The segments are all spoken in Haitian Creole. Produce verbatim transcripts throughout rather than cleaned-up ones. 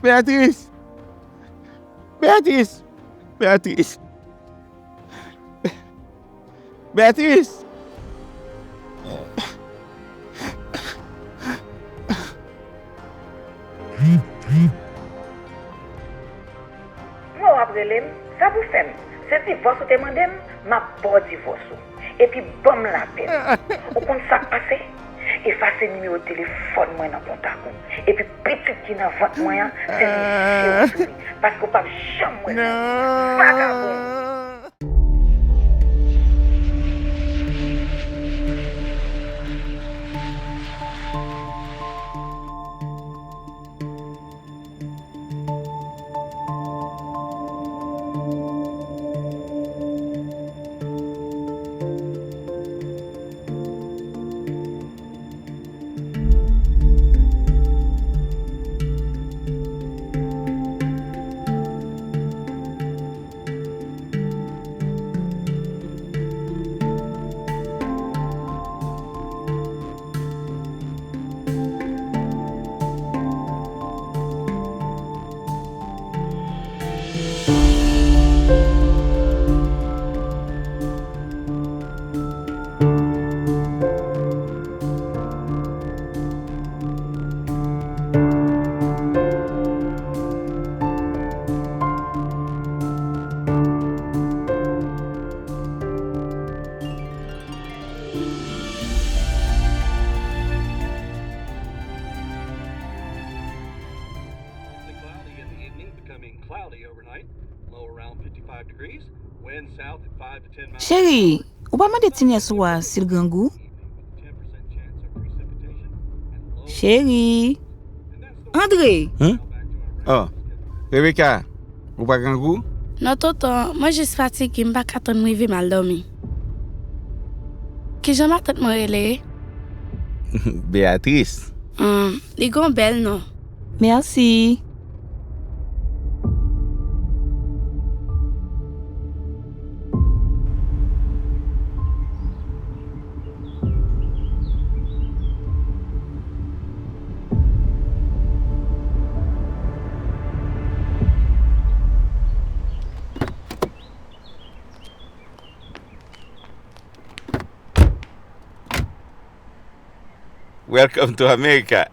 Beatrice! Beatrice! Beatrice! Beatrice! Mwen w ap rele m? Sa pou fè m? Se divòs ou te mande m? M ap ba w divòs ou. Epi ban m lapè m. Ou konn sa k pase? Efase nimewo telefòn mwen nan kontak ou. Epi pitit ki nan vant mwen an, se li je w sou li. Paske w p ap janm wè l. Vagabon! Cheri, ou pa mande ti nyès ou a si l grangou? Cheri. Andre! Hmm? Oh, Rebecca, ou pa grangou? Non, tonton, mwen jis fatige, m pa ka tann m rive m al dòmi. Kijan matant mwen rele? Beatrice. Hmm, li gon bèl non. Mèsi. Welcome to America.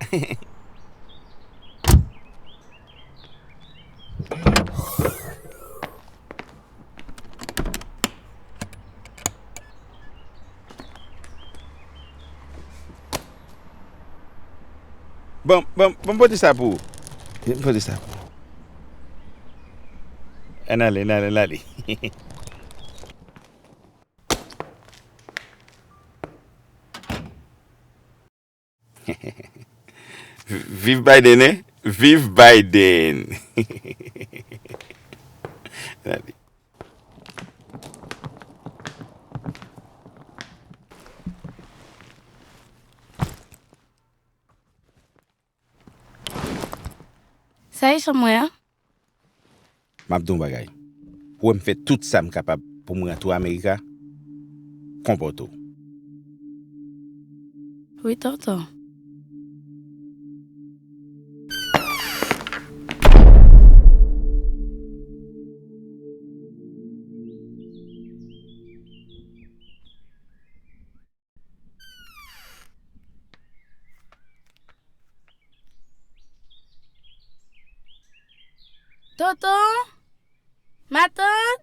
Bon, bon, bon, pote sa pou ou. Pote sa pou ou. Ann ale, ann ale, ann ale. Viv Biden, hein? Viv Biden! Sa e chanm mwen an? M ap di w yon bagay. Ou wè m fè tout sa m kapab pou m rantre w Amerika, konpòte w. Wi, tonton. Tonton? Matant?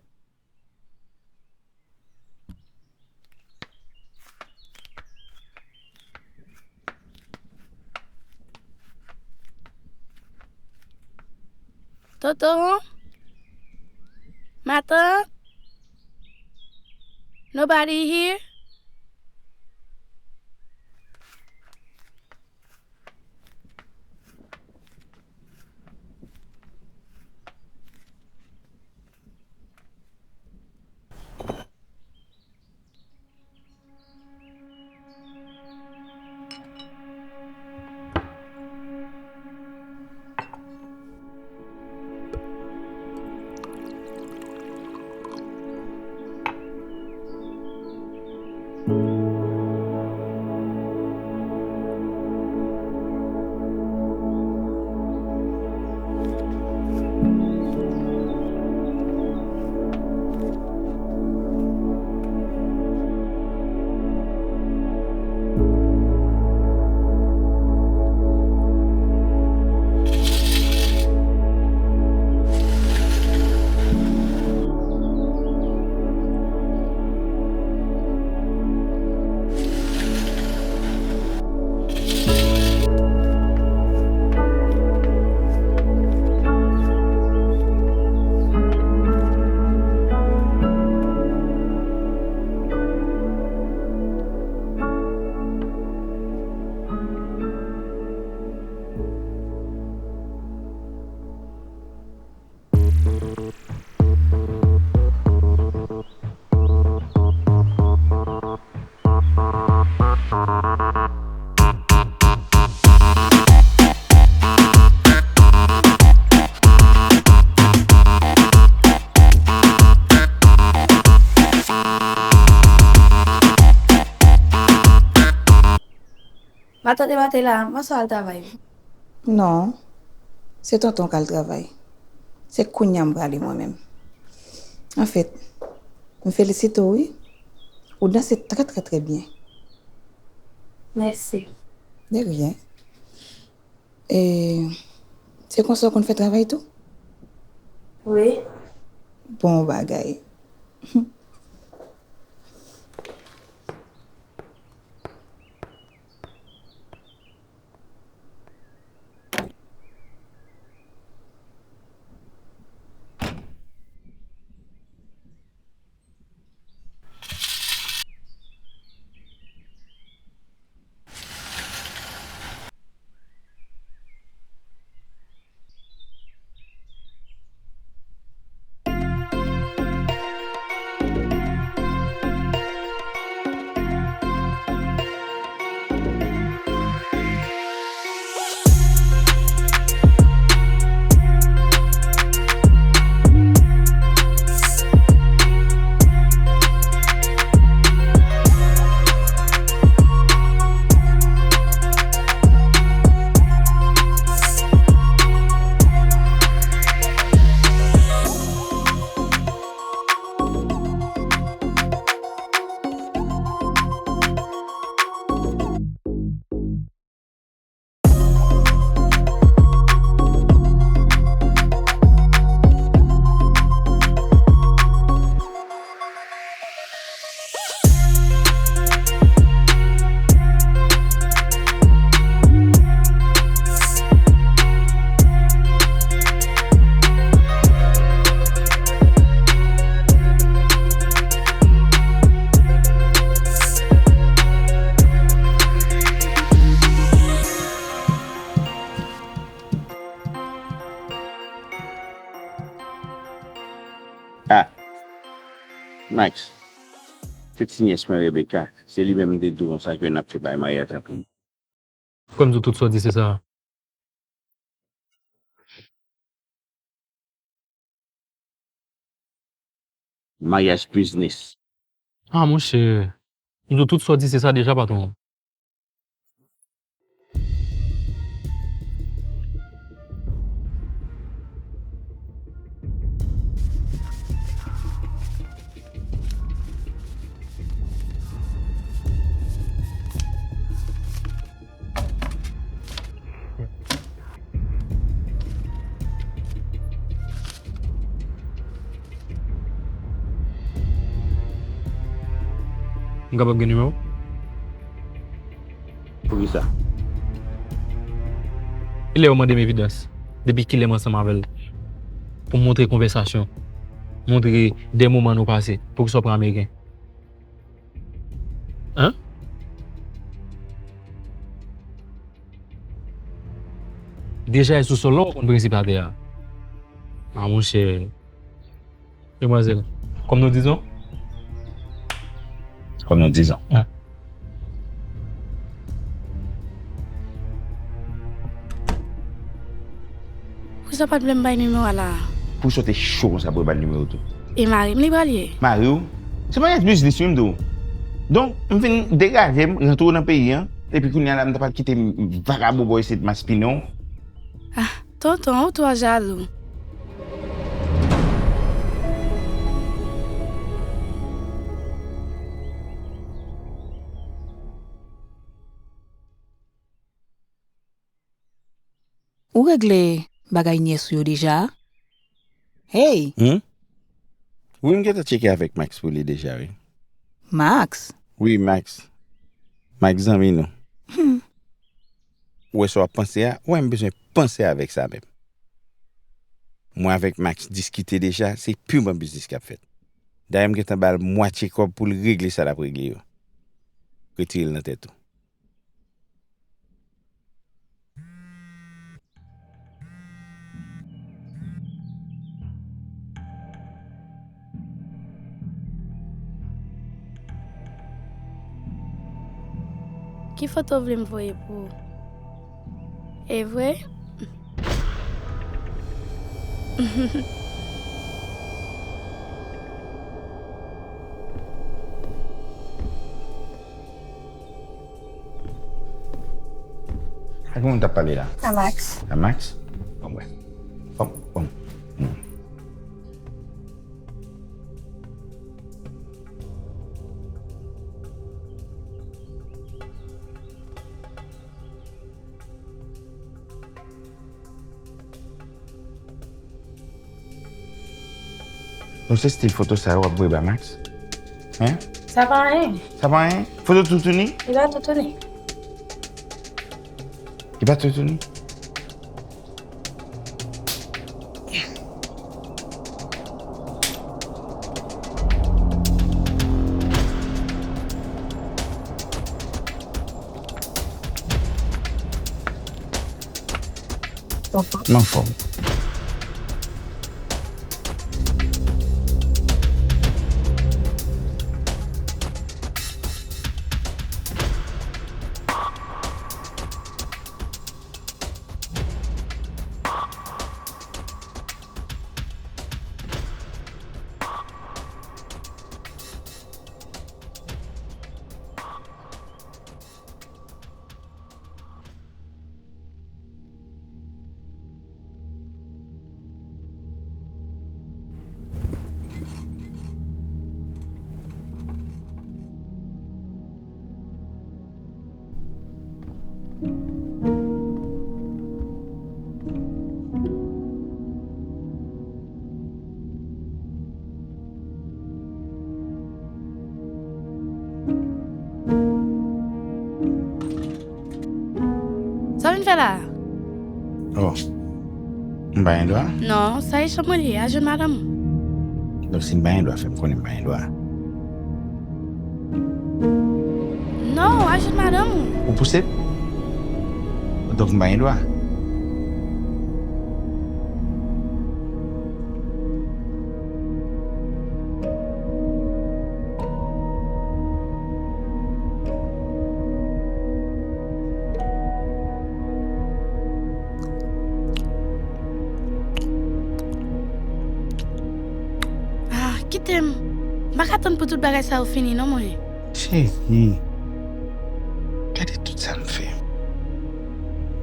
Tonton? Matant? Nobody here? Ap tande batay la, m panse w al travay wi. Non, se tonton k al travay. Se kounye a m prale mwen menm. Anfèt, m felisite w wi. Ou danse trè, trè, trè byen. Mèsi. De rien. E se konsa w konn fè travay tou? Wi. Bon bagay. Ah, Max, se ti nyès mwen Rebecca, se li menm m te di w konsa ke n ap fè bay maryaj la pou m. Kwè m di w tout sa w di se sa. Maryaj biznis. Ah, monchè. M di w tout sa w di se sa deja, patwon. M kapab gen nimewo w? Poukisa? Kilè ou mande m evidans? Depi kilè m ansanm avè l? Pou m montre konvèsasyon, montre de moman nou pase, poukisa w pran ameriken? Hein? Deja e sou sòl la w konn prensip atè a. Ah, monchè. Demwazèl, kòm nou dizon? Kòm nou dizon. Ah. Poukisa w pa t vle m bay nimewo a la a? Poukisa w te cho konsa pou yo ba l nimewo tou? E mari m li pral ye. Mari w? Se maryaj biznis wi m di w. Donk, m vin degaje m, rantre w nan peyi an, epi kounye a la m ta pral kite vagabon bò isit maspinen w. Ah, tonton, ou twò jalou. Ou regle bagay nyès ou yo deja? Hey! Hmm? Wi, m gentan tcheke avèk Max pou li deja, wi. Max? Wi, Max. Max zanmi nou. Hmm. Ou wè sa w ap panse a? Ou wè m bezwen panse avèk sa menm. Mwen avèk Max diskite deja, se piman biznis k ap fèt. Dayè m gentan ba l mwatye kòb pou l regle sa l ap regle yo. Retire l nan tèt ou. Ki foto w vle m voye pou ou? E vre? Pou moun t ap pale la? A Max. A Max? Bon, wè. Bon, bon. Hmm. Donk se stil foto sa yo w ap voye ba Max? Hein? Sa pa anyen. Sa pa anyen? Foto toutouni? Li pa toutouni. Li pa toutouni? Anfòm. M anfòm. Sa w vin fè la a? Oh. M pa gen dwa? Non, sa e chanm mwen li, a jenn madanm ou. Donk si m pa gen dwa, fè m konnen m pa gen dwa. Non, a jenn madanm ou. Ou pouse m? Donk m pa gen dwa. Ah, kite m. M pa ka tann pou tout bagay sa yo fini non, mwen. Cheri, gade tout sa m fè.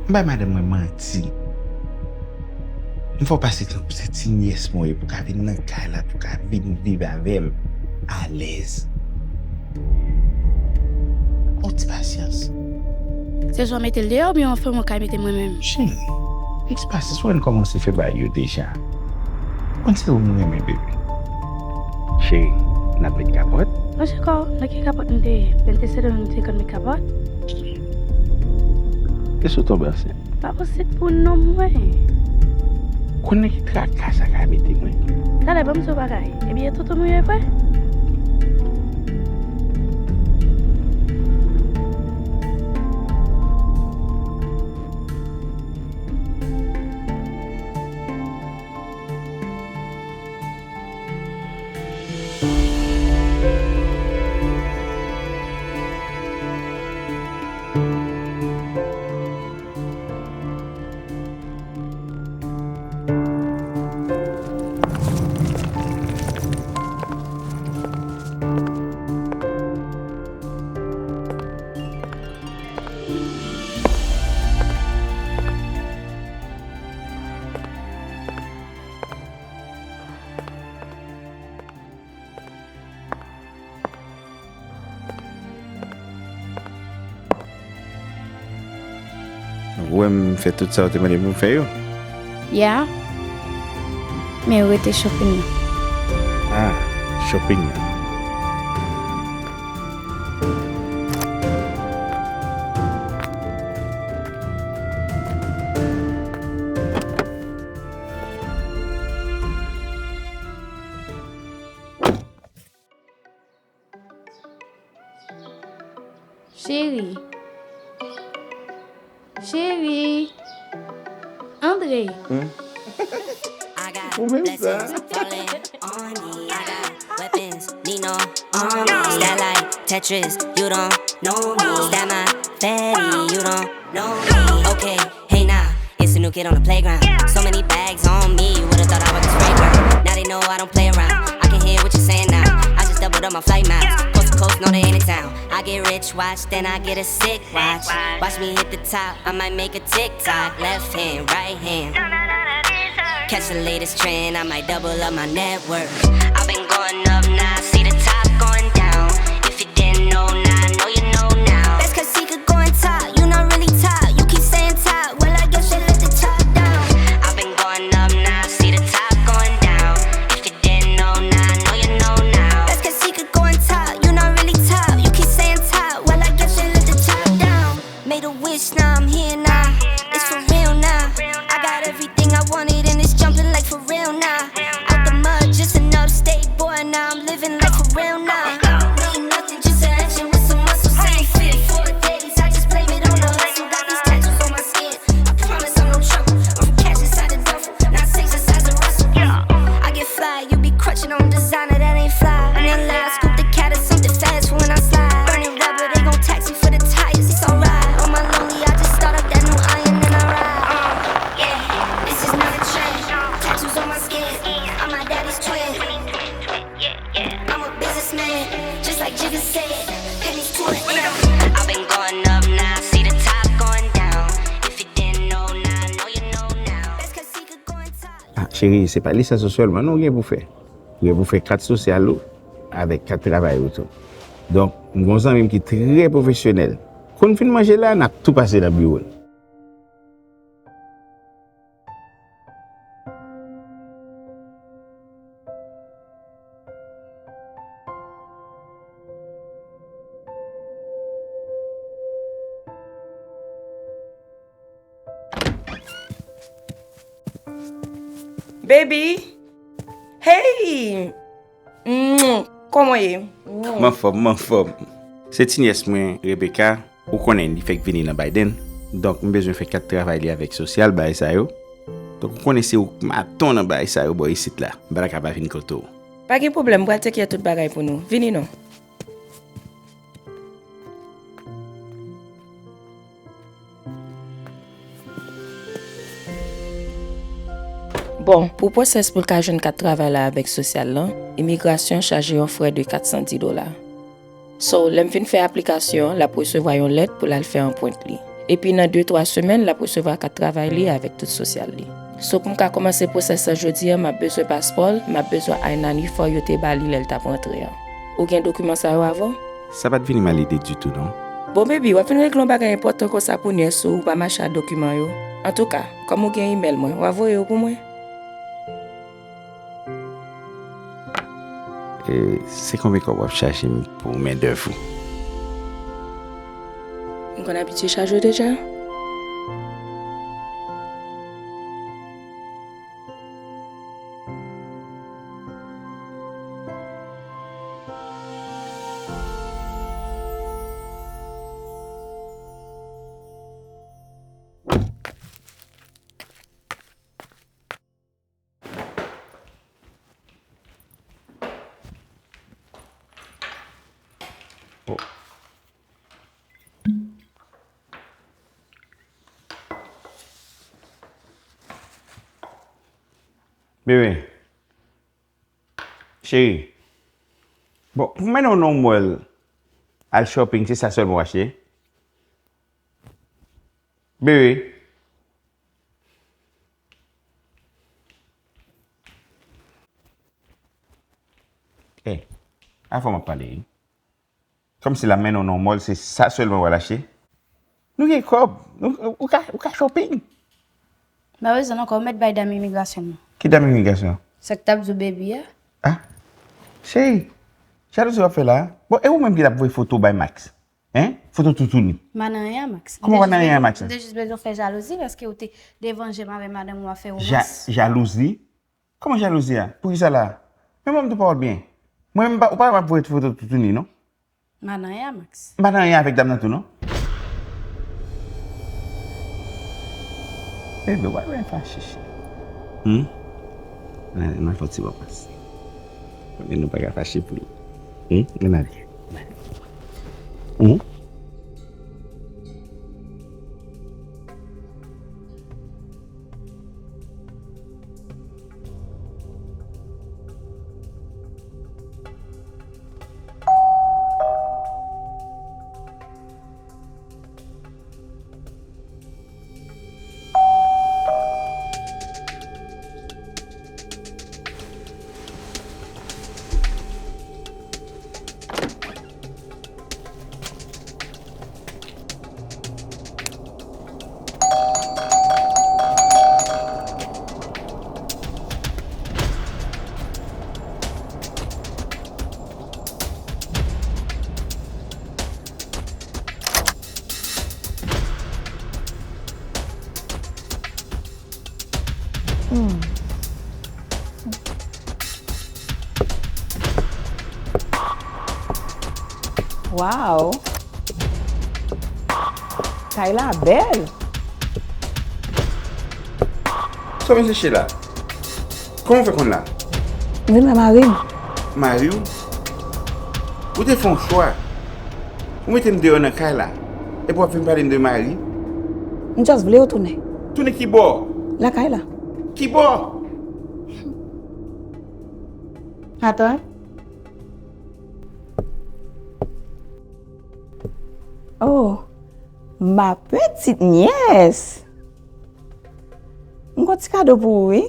M bay madanm mwen manti. M fè w pase tankou se ti nyès mwen ye pou w ka vin nan kay la, pou w ka vin viv avè m alèz. On ti pasyans. Se swa w mete l deyò oubyen w fè m yon kay mete mwen menm? Cheri, on ti pasyans, ou wè n kòmanse fè bagay yo deja. Ou konn se ou m renmen, bebe. Cheri, n ap met kapòt? Monchè, kò, nan ki kapòt nou te ye? Lè n te sere nou, nou te konn met kapòt? E si w tonbe ansent? Pa posib pou non mwen. Konnen ki traka sa ka mete mwen. Talè, ban m di w bagay. Ebyen, e tonton nou ye vre? Ou wè m fè tout sa w te mande m pou m fè yo? Ya. Men yo rete shopping nan. Ah, shopping nan. Cheri. Cheri. Andre. Hmm? Ou menm sa. Weapons, need no armor. Stack like Tetris, you don't know me. Stack my fatty, you don't know me. Okay, hey now, it's a new kid on the playground. So many bags on me, you would've thought I was a spray ground. Now they know I don't play around. I can hear what you're saying now. I just doubled up my flight miles. Coast to coast, no, they ain't in town. I Get rich, watch, then I get a sick watch. Watch me hit the top, I might make a TikTok. Left hand, right hand. Catch the latest trend, I might double up my net worth. I've been going up, now I see the top going down. If you didn't know, now I know you know now. Best cause secret going top, you not really top. You keep saying top, well, I guess you let the top down. I've been going up, now I see the top going down. If you didn't know, now I know you know now. Best cause secret going top, you not really top. You keep saying top, well, I guess you let the top down. Made a wish, now I'm here now. It's for real now. I got everything I wanted and it's jumping like for real now. Out the mud, just an upstate boy, now I'm living like for real now. Ain't nothing, just an action with some muscle. Same fit, four days, I just blame it on the hustle. Got these tattoos on my skin. I promise I'm no trouble. I'm from cash inside the duffel. Now six the size of Russell. I get fly, you be crutching on designer that ain't fly. Realize, scoop the cat or something fast for when I slide. Burning rubber, they gon' tax me for the tires. It's alright. On my lonely, I just start up that new iron and I ride. Yeah, this is not a trend. Tattoos on my skin. I'm my daddy's twin. I'm a businessman, just like Jigga said. Pennies to an end. I've been going up, now I see the top going down. If you didn't know, now I know you know now. Best cause secret going top. Ah, cheri, se pa lisans ou sèlman non ou gen pou fè. Ou gen pou fè kat sosyal ou avèk kat travay ou tou. Donk, m gen yon zanmi m ki trè pwofesyonèl. Kou n fin manje la, n ap tou pase nan biwo l. Baby! Hey! Mm, kòman w ye? Mm. M anfòm, m anfòm. Se ti nyès mwen, Rebecca. Ou konnen, li fèk vini nan Biden. Donk, m bezwen fè kat travay li avèk sosyal, bagay sa yo. Donk, ou konnen se ou k maton nan bagay sa yo bò isit la. M pa ta ka pa vin kote w. Pa gen pwoblèm, m pral teke tout bagay pou nou. Vini non. Bon, pou pwosès pou l ka jwenn kat travay la avèk sosyal lan, imigrasyon chaje yon frè de kat san di dola. So, lè m fin fè aplikasyon an, l ap resevwa yon lèt pou l al fè anprent li. Epi nan de, twa semèn, l ap resevwa kat travay li avèk tout sosyal li. So, pou m ka kòmanse pwosès lan jodi a, m ap bezwen paspò l, m ap bezwen I ninety-four yo te ba li lè l t ap rantre an. Ou gen dokiman sa yo avè w? Sa pa t vin mal lide ditou, non. Bon, baby, w ap vin regle yon bagay enpòtan konsa pou nyès ou, ou pa mache ak dokiman yo. Antouka, kòm ou gen imèl mwen, w a voye yo pou mwen? E, se konbyen kòb w ap chaje m pou mendèv ou? M konn abitye chaje w deja. Oh. Bebe. Cheri. Bon, pou mennen w nan yon mall al shopping, se sa sèlman w achte? Bebe. Eh, a fò m ap pale, wi. Kòmsi l ap mennen w nan mall, se sa sèlman w al achte? Nou gen kòb. Nou, ou ka, ou ka shopping. M pa bezwen l ankò, ou mèt bay dam imigrasyon nan. Ki dam imigrasyon? Sa k t ap di w baby a. Ah, cheri, jalouzi w ap fè la a? Bon, e ou menm ki t ap voye foto bay Max? Hein? Foto toutouni. M pa nan anyen a Max. Kòman w pa nan anyen a Max? M te jis bezwen fè jalouzi paske ou te devan je m avè madanm ou ap fè romans. Ja-, jalouzi? Kòman jalouzi a? Poukisa la? Men mwen m tou pawòl byen. Mwen m pa, ou pa m ap voye foto toutouni, non? M pa nan anyen a Max. M pa nan anyen avèk dam nan tou, non? Bebe, w pa bezwen fache, cheri. Hmm? Ann, ann fè yon ti bò pase. Men nou pa ka fache pou li. Hmm? Ann ale. Hmm? Wow! Kay la bèl! Sa w vin chèche la? Kòman w fè konn la? M vin wè mari m. Mari w? Ou te fè yon chwa. Ou mete m deyò nan kay la. Epi w ap vin pale m de mari? M just vle w tounen. Tounen ki bò? Lakay la. Ki bò? Atan. Oh, ma petite nièce! M gon ti kado pou ou, wi.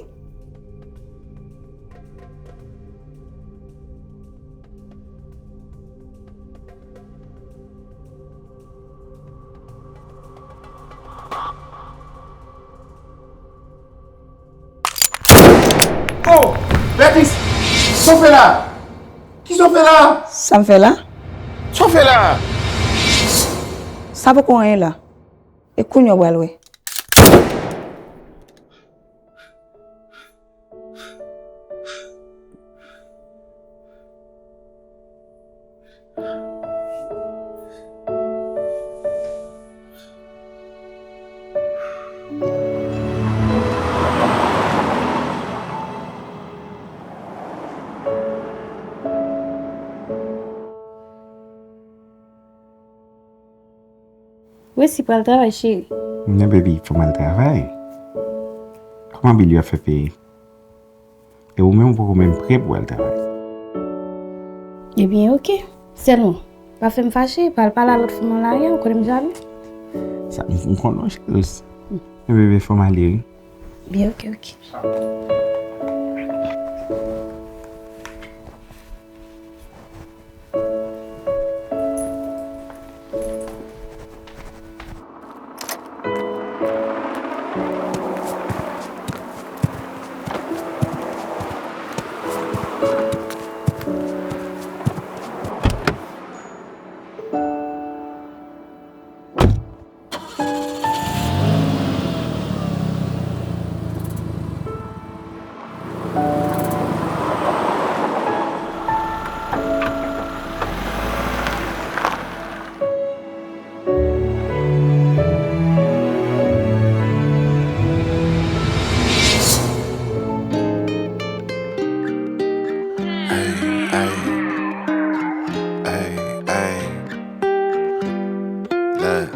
Oh! Bètis! Sa w fè la? Kisa w fè la? Sa m fè la? Sa w fè la? Sa poko anyen la. E kounye a w pral wè. Wesi pral travay, cheri. Men baby, fò m al travay. Kòman bil yo ap fè peye? E ou menm, ou poko menm prè pou w al travay. Ebyen, oke. Sèlman, pa fè m fache, pa al pale a lòt fanm nan lari a, ou konnen m jalou. Sa, m, m konn non, cheri. Men bebe, fò m ale, wi. Byen, oke, oke. Ay, ay, ay, ay. Look.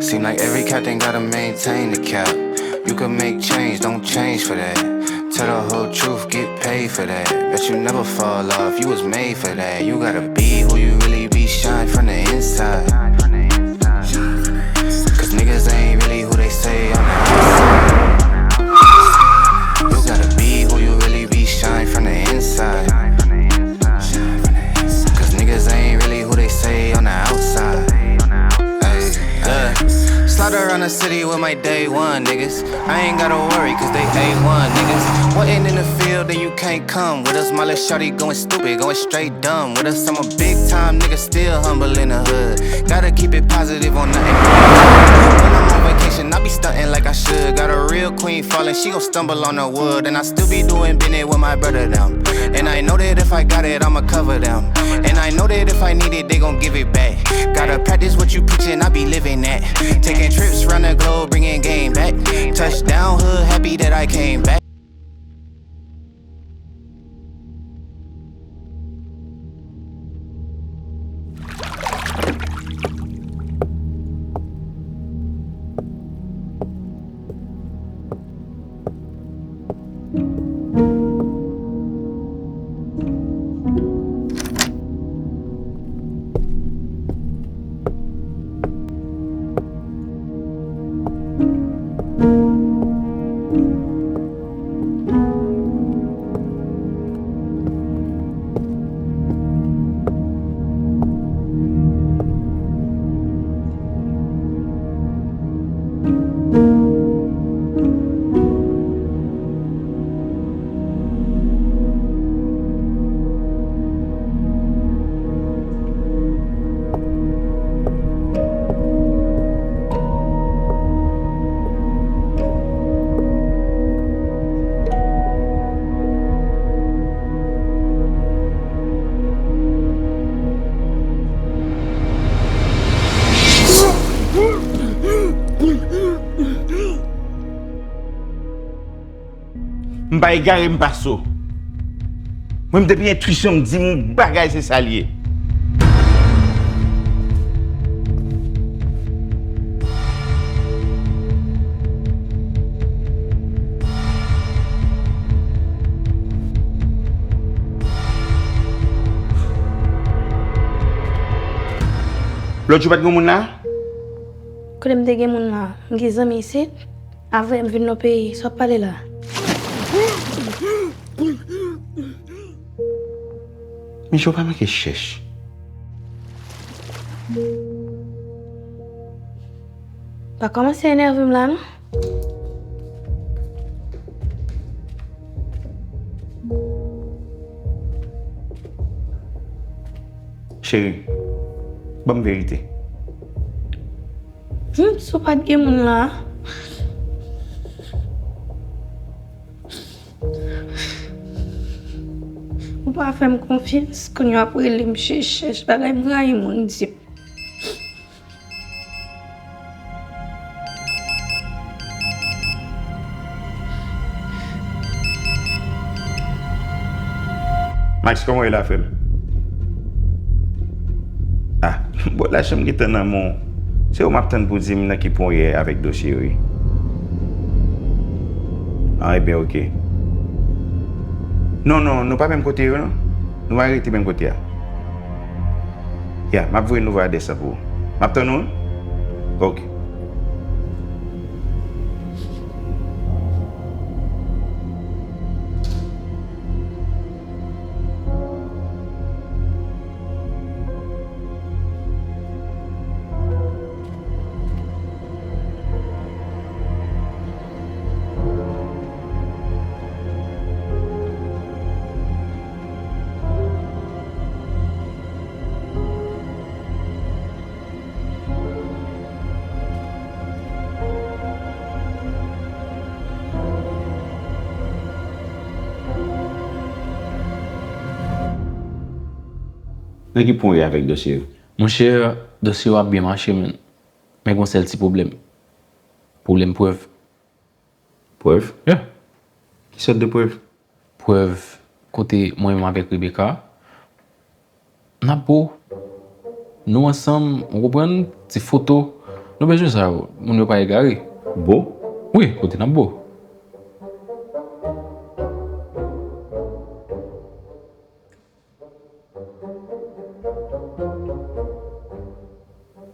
Seem like every captain gotta maintain the cap. You can make change, don't change for that. Tell the whole truth, get paid for that. Bet you never fall off, you was made for that. You gotta be who you really be, shine from the inside. Cause niggas ain't really who they say on the outside. You gotta be who you really be, shine from the inside. Cause niggas ain't really who they say on the outside. Ay, look. Slide around the city with my day one niggas. I ain't gotta worry cause they A one niggas. Wasn't in the field, then you can't come with us. My little shawty going stupid, going straight dumb with us. I'm a big time nigga, still humble in the hood. Gotta keep it positive on nothing. When I'm on vacation, I be stunting like I should. Got a real queen falling, she gon' stumble on the wood. And I still be doing business with my brother them. And I know that if I got it, I'ma cover them. And I know that if I need it, they gon' give it back. Gotta practice what you preaching, I be living that. Taking trips round the globe, bringing game back. Touchdown, hood, happy that I came back. M pa egare, m pa so. Mwen, m depi entwisyon m di m yon bagay, se sa l ye. Lòt jou pa t gen moun la? Kote m te gen moun la? M gen zanmi isit. Avè m vin nan peyi, sa w ap pale la? Michou pa manke chèch. Pa kòmanse enève m la, non. Cheri, ban m verite. Hmm, si w pa t gen moun la. Ou pa fè m konfyans, kounye w ap rele m chèch, chèch, bagay m rayi moun di. Max, kòman w ye la, frè m? Ah, bon, lachanm gentan nan men w. Se ou m ap tann pou di m nan ki pwen w ye avèk dosye yo, wi. Ah, ebyen, oke. Non, non, nou pa menm kote yo, non. Nou pa rete menm kote a. Ya, m ap voye nouvo adrès la pou ou. M ap tann ou, wi. Oke. Nan ki pwen w ye avèk dosye yo? Monchè, dosye yo ap byen mache, men, men gon sèl ti pwoblèm. Pwoblèm prèv. Prèv? Yeah. Ki sòt de prèv? Prèv kote mwen menm avèk Rebecca, n ap bo. Nou ansanm, ou konprann? Ti foto. Nou bezwen sa yo. Moun yo pa egare. Bo? Wi, kote n ap bo.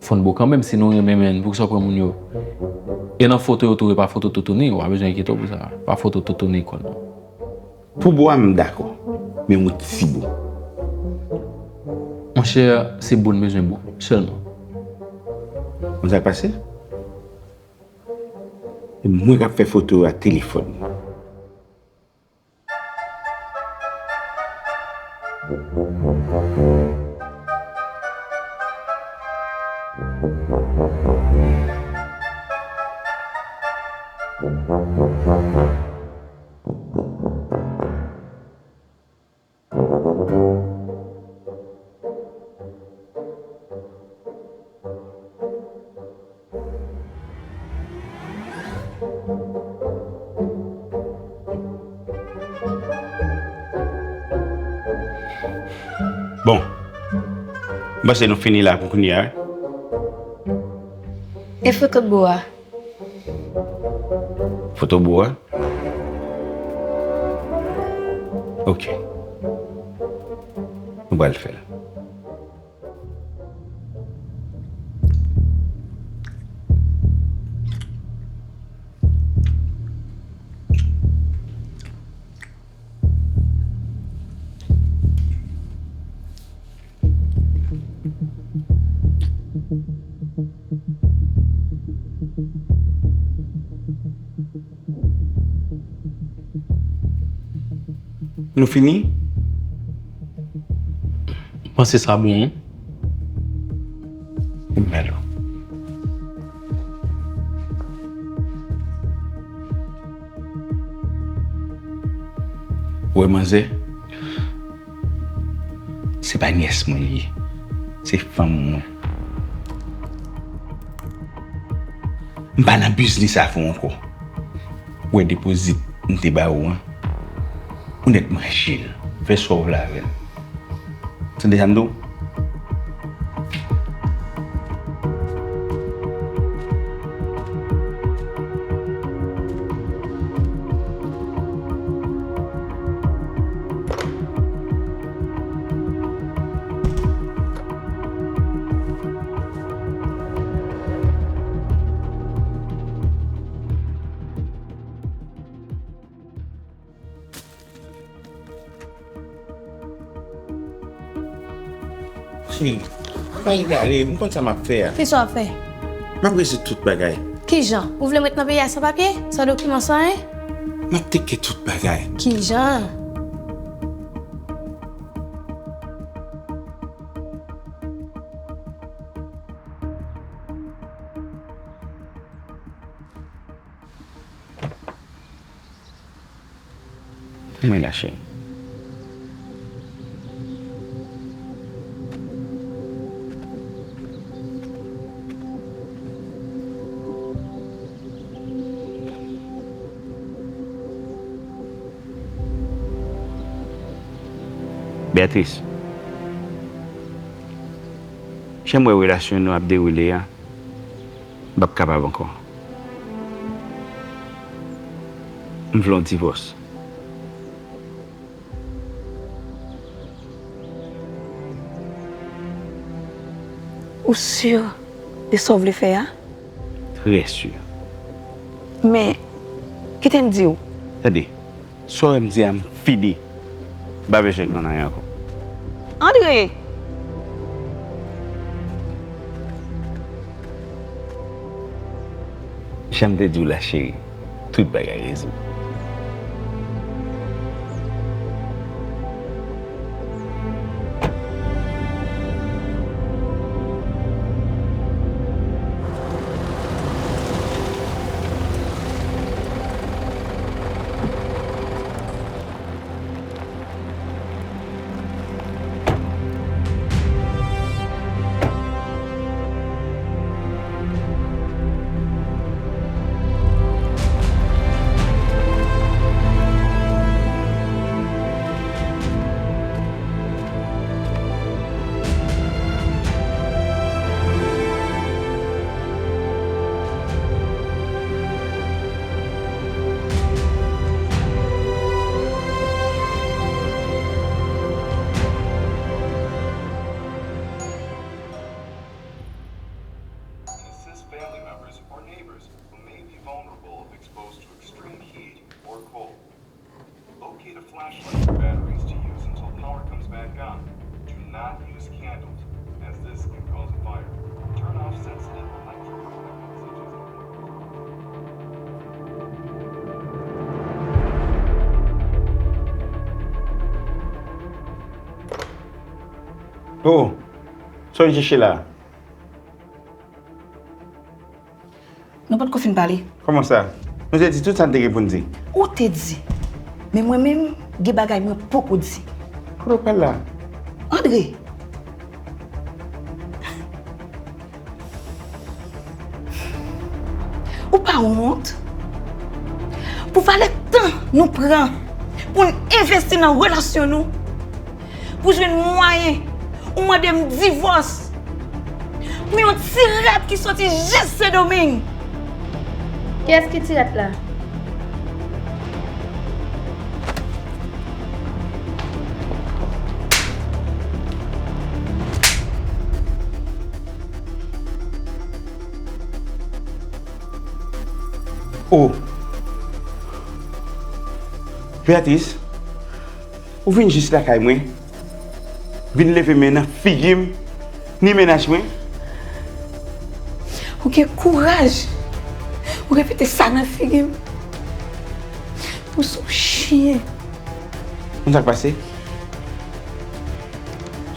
Fò n bo kanmenm si nou renmen, men poukisa w pran moun yo? E nan foto yo tou, e pa foto toutouni, w pa bezwen enkyete w pou sa. Pa foto toutouni kò, non. Pou bo a, m dakò. Men yon ti bo. Monchè, se bo n bezwen bo, sèlman. Konn sa k pase? E mwen k ap fè foto yo ak telefòn. Bon, m panse nou fini la pou kounye a, wi. E foto bo a? Foto bo a? Ok. Nou pral fè l. Nou fini? M panse sa bon, wi. Mèlo. Ou wè manzè, se pa nyès mwen li ye. Se fanm mwen. M pa nan biznis avè w ankò. Ou wè depozit m te ba ou an? Ou nèk manje l. Fè sa w vle avè l. Tande sa m di w? Cheri, m pa egare, m konn sa m ap fè a. Kisa w ap fè? M ap rezoud tout bagay. Kijan? Ou vle m ret nan peyi a san papye? San dokiman, san anyen? M ap teke tout bagay. Kijan? Mwen la, cheri. Beatrice, jan m wè relasyon nou ap dewoule a, m p ap kapab ankò. M vle yon divòs. Ou si de sa w vle fè a? Trè si. Men, kite m di w. Tande, sa w wè m di a, m fini. M pa bezwen konn anyen ankò. André! Jan m te di w la, cheri, tout bagay rezoud. And assist family members or neighbors who may be vulnerable if exposed to extreme heat or cold. Locate a flashlight or batteries to use until power comes back on. Do not use candles, as this can cause a fire. Turn off sensitive electrical equipment such as Oh, sa w chèche la? Nou potko fin pale. Kòman sa? Nou te di tout sa n te gen pou n di. Ou te di. Men mwen menm, gen bagay mwen poko di. Kote w pral la? André! Ou pa wont? Pou valè tan nou pran pou n envesti nan relasyon nou, pou jwenn mwayen ou mande m divòs pou yon ti rat ki soti jis Sendomeng. Kiyès ki ti rat la? Oh! Beatrice, ou vin jis lakay mwen, vin leve men nan figi m, ni mennaj mwen. Ou gen kouraj ou repete sa nan figi m. Ou se yon chen. Konn sa k pase?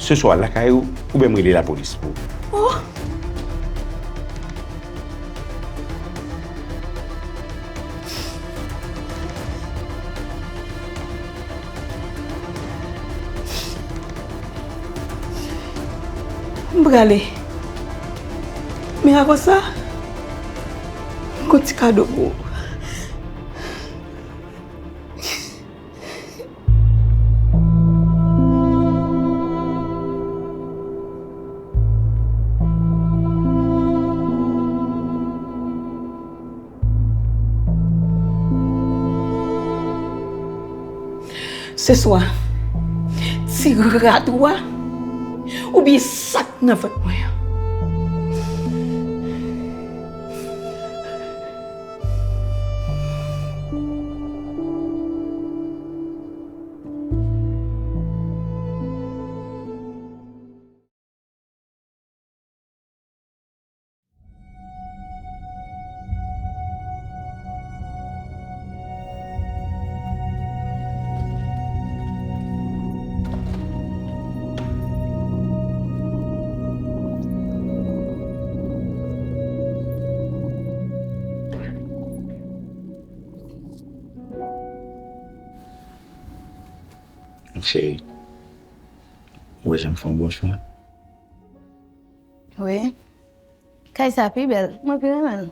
Se swa lakay ou, oubyen m rele lapolis pou ou. Oh! M prale. Men avan sa, m gon ti kado pou ou. Se swa ti rad ou a, oubyen sa k nan vant mwen an. Cheri, ou wè jan m fè yon bon chwa? Wi. Kay sa pi bèl. Mwen pi renmen l.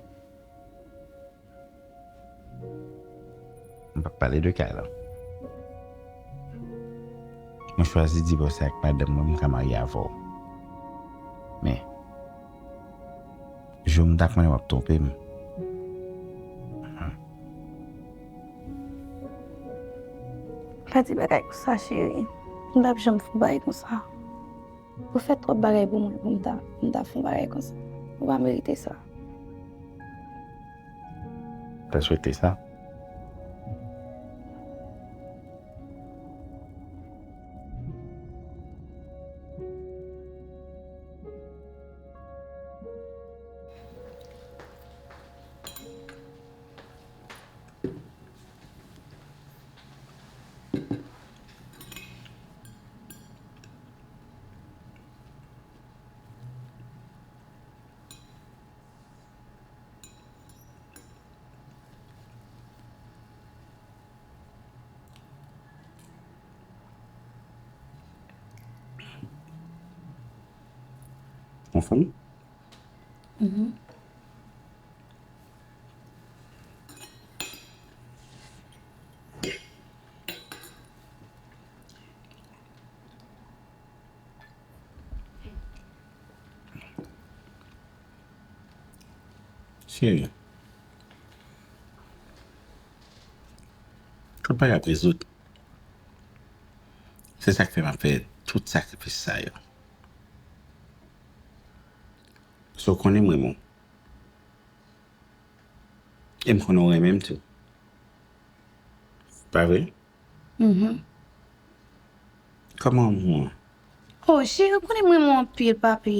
M p ap pale de kay la. Mwen chwazi divòse ak madanm mwen, m ka marye avè w. Men, jou m ta konnen w ap twonpe m. Pa di bagay konsa, cheri. M p ap janm fè yon bagay konsa. Ou fè twòp bagay pou mwen pou m ta, pou m ta fè yon bagay konsa. Ou pa merite sa. Ou ta swete sa? Anfòm? Mhm. Cheri, tout bagay ap rezoud. Se sa k fè m ap fè tout sakrifis sa yo. Paske w konnen m renmen w. E m konnen w renmen m tou. Pa vre? Mhm. Kòman w an? Oh, cheri, ou konnen m renmen w anpil, papi.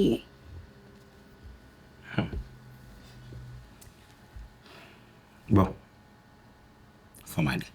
Hmm. Bon. Fò m ale.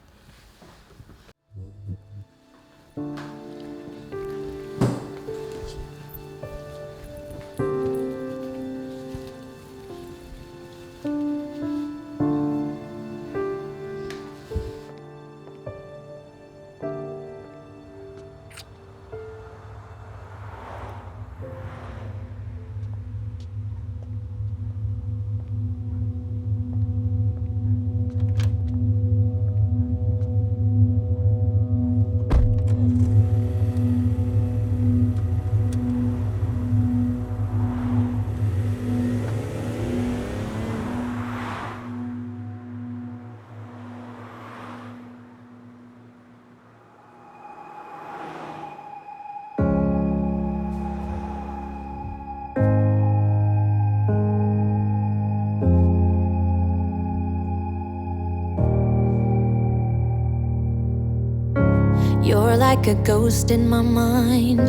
You're like a ghost in my mind.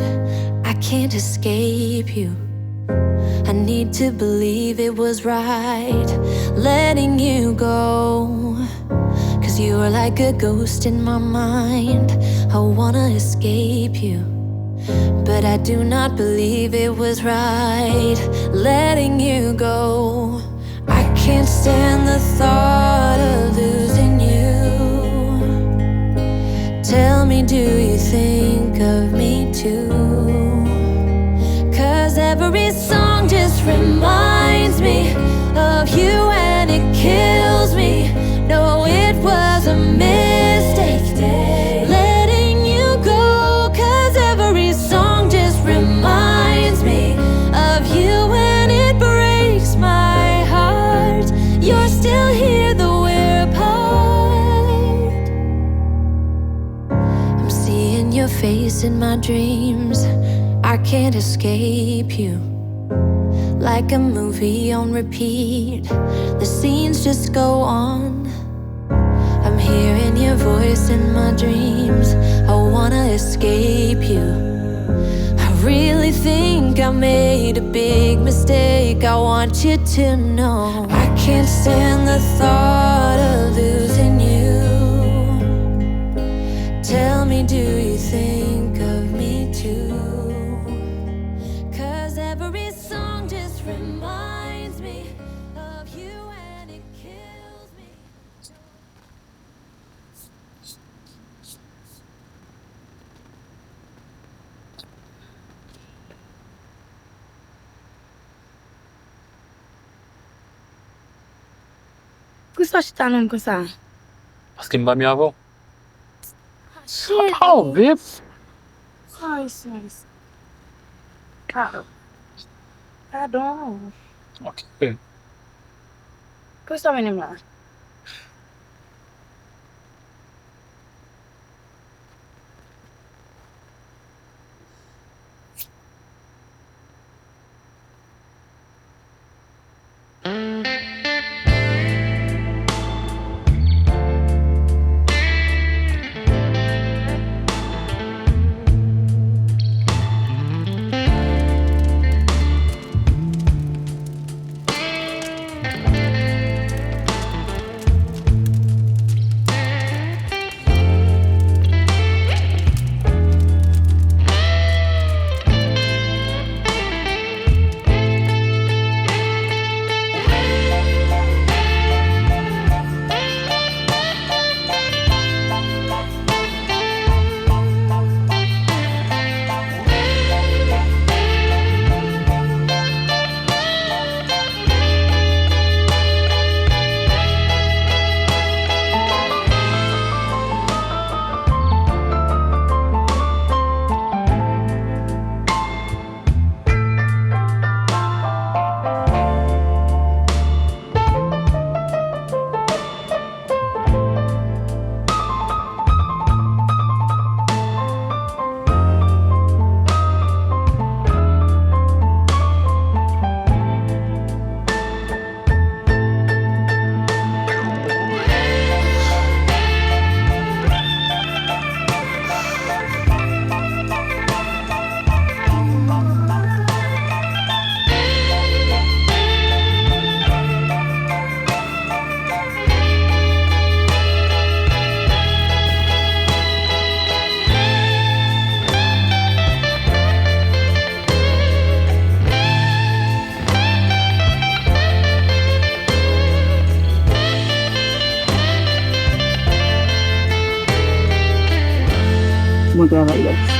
I can't escape you. I need to believe it was right letting you go. 'Cause you are like a ghost in my mind. I wanna escape you, but I do not believe it was right letting you go. I can't stand the thought of losing you. Tell me, do you think of me too? 'Cause every song just reminds me of you and it kills me. No, it was a mistake letting you go. 'Cause every song just reminds me of you and it breaks my heart. You're still here, though we're apart. I'm your face in my dreams. I can't escape you. Like a movie on repeat, the scenes just go on. I'm hearing your voice in my dreams. I wanna escape you. I really think I made a big mistake. I want you to know I can't stand the thought of losing you. Tell me, do you think of me too? 'Cause every song just reminds me of you and it kills me. Poukisa w chita nan konsa? Paske m pa byen avè w. Ah, cheri. Oh, babe. Sorry, sorry. Pardon. Pardon. Ok. Poukisa w mennen m la? Bon travay, guys.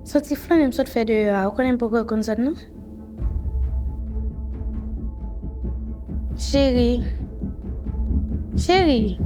Soti flannen m sot fè deyò a, ou konnen m poko konn zòn nan? Cheri. Cheri.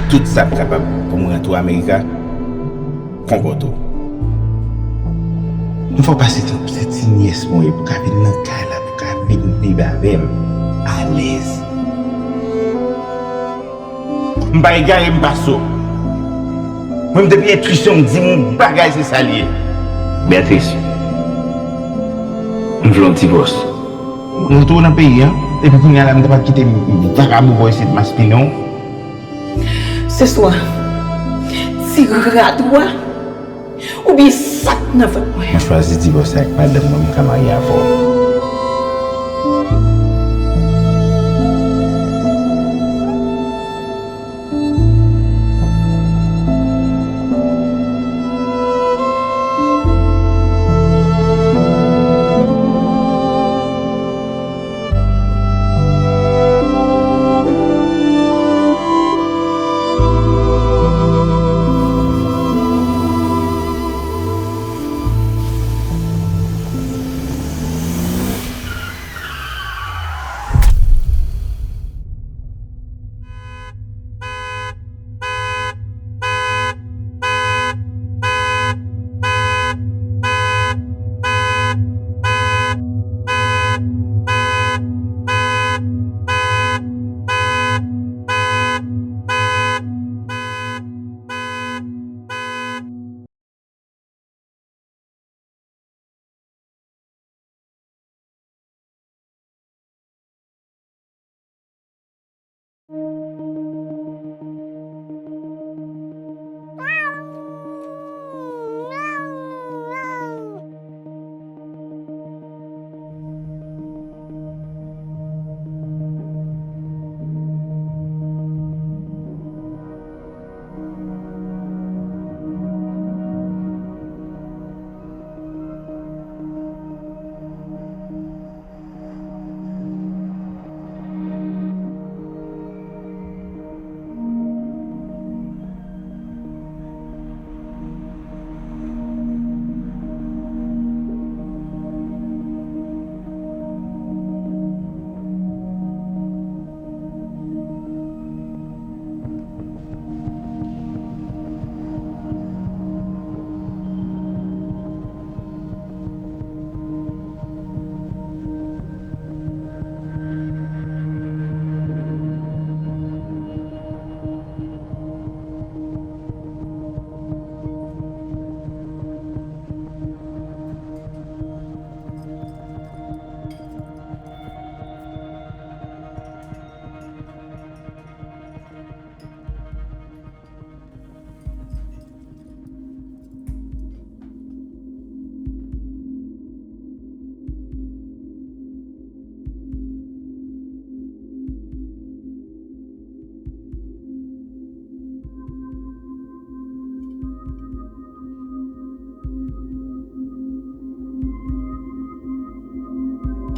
Tout sa k kapab pou m rantre w Amerika, konpòte w. M fè w pase tan pou se ti nyès mwen ye, pou ka vin nan kay la, pou ka vin viv avè m alèz. M pa egare, m pa so. Mwen, depi entwisyon m di m yon bagay, se sa l ye. Beatrice, m vle yon divòs. M retounen nan peyi a, epi kounye a la, m ta pral kite vagabon bò isit maspinen w. Se swa ti rad ou a, oubyen sa k nan vant mwen. Mwen chwazi divòse ak madanm mwen, m ka marye avè w.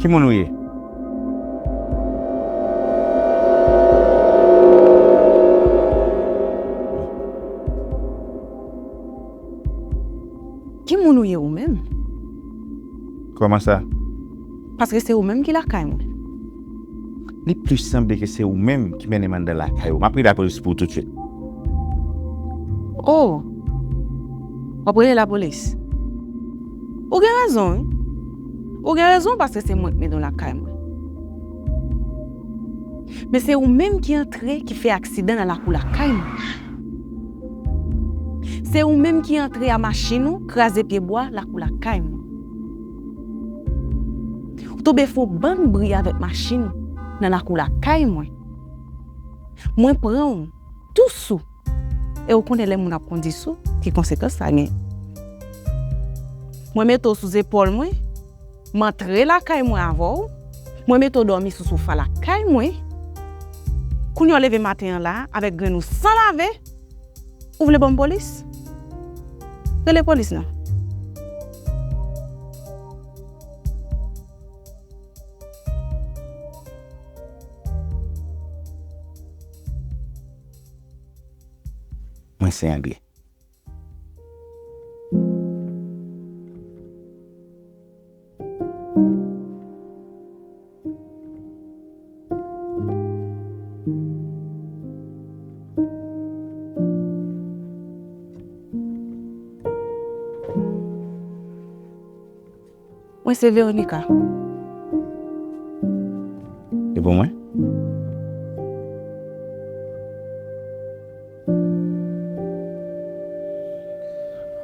Ki moun ou ye? Ki moun ou ye ou menm? Kòman sa? Paske se ou menm ki lakay mwen. Li plis sanble ke se ou menm ki mennen m anndan lakay ou. M ap rele lapolis pou ou toutswit. Oh! W ap rele lapolis? Ou gen rezon, wi. Ou gen rezon paske se mwen ki mennen w lakay mwen. Men se ou menm ki antre, ki fè aksidan nan lakou lakay mwen. Se ou menm ki antre a machin ou, kraze pyebwa lakou lakay mwen. Ou tonbe fè yon bann bri avèk machin ou nan lakou lakay mwen. Mwen pran w tou sou. E ou konnen lè moun ap kondi sou, ki konsekans sa gen. Mwen mete w sou zepòl mwen, m antre lakay mwen avè w, mwen mete w dòmi sou sofa lakay mwen. Kounye a w leve maten an la, avèk grenn ou san lave, ou vle ban m polis? Rele polis nan. Mwen se André. Mwen se Veronica. E pou mwen?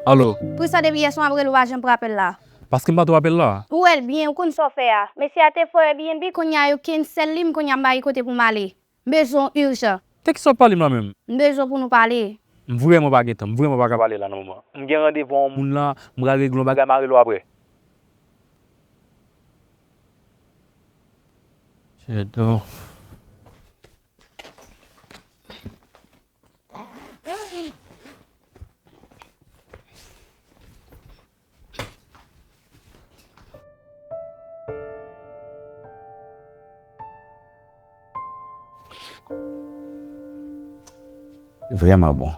Alo. Poukisa depi yè swa m ap rele w pa janm pran apèl la? Paske m pa twò apèl la. Ou wè l byen, ou konn sa w fè a. Mesye a te fò Airbnb, kounye a yo cancel li, m konnen m pa gen kote pou m ale. M bezwen w ijan. Te kisa w ap pale m la menm? M bezwen w pou nou pale. M vrèman pa gen tan, m vrèman pa ka pale la nan moman. M gen randevou a yon moun la, m pral regle yon bagay, m a rele w aprè. Shadow. Vrèman bon.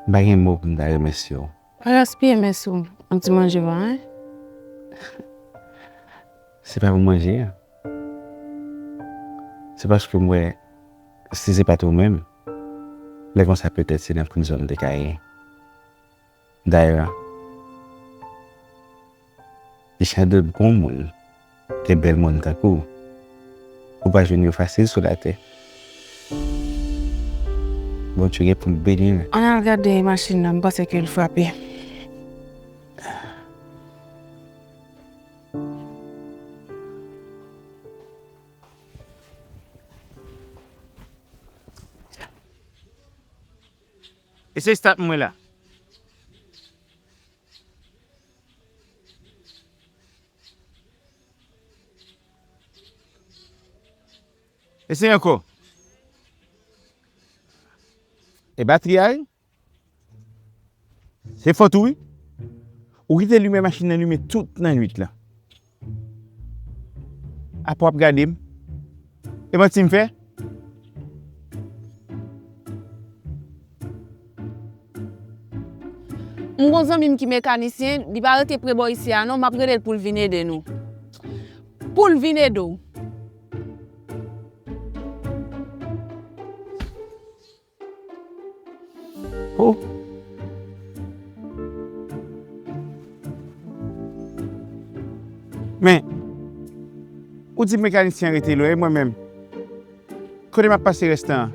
M pa gen mo pou m ta remèsye w. Pa gaspiye mèsi w ak ti manje pa, en? Se pa pou manje a. Se paske m wè, si se pa t ou menm, lè konsa petèt se nan prizon m te ka ye. Dayè, li chande granmoun, de bèl moun tankou w, ou pa jwenn yo fasil sou latè. Bondye gen pou l beni l. Ann al gade machin nan, m panse ke l frape. Eseye start mwen la. Eseye ankò. E batri a wi. Se fòt ou wi. Ou kite limen machin nan limen tout nan nwit la. Apre w ap gade m. E manti m fè? M gon zanmi m ki mekanisyen, li pa rete pre bò isi a non, m ap rele l pou l vin ede nou. Pou l vin ede w. Oh. Men, ou di mekanisyen an rete lwen, e mwen menm? Kote m ap pase rès tan an?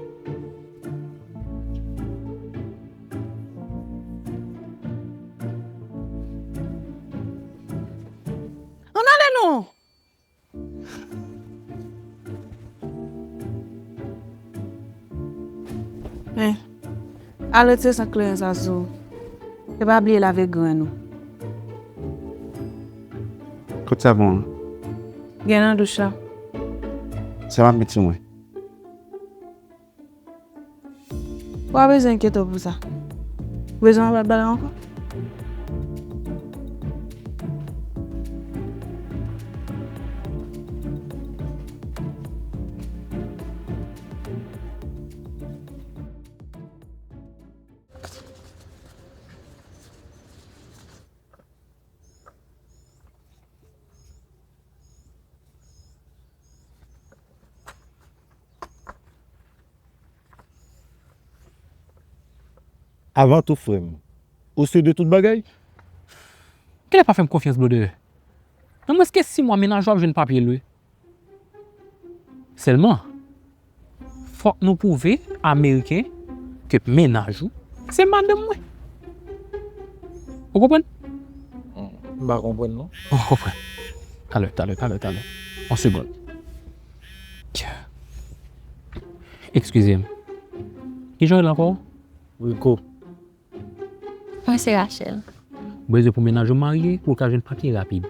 Ann ale non! Men, al retire sa kleren sa sou ou. E pa bliye lave grenn ou. Kot savon an? Gen nan douch la. Sa m ap met sou mwen? Ou pa bezwen enkyete w pou sa. Ou bezwen yon lòt bagay ankò? Avan tou, frè m, ou si de tout bagay? Genlè pa fè m konfyans, brother. Nan mwens ke sis mwa, mennaj ou ap jwenn papye l wi. Sèlman, fòk nou pwouve Ameriken ke mennaj ou se madanm mwen. Ou konprann? M pa konprann non. Ou konprann. Talè, talè, talè, talè. Yon segonn. Tcha. Eskize m. Kijan w rele ankò? Rico. Mwen se Rachel. Ou bezwen pou mennaj ou marye pou w ka jwenn papye rapid.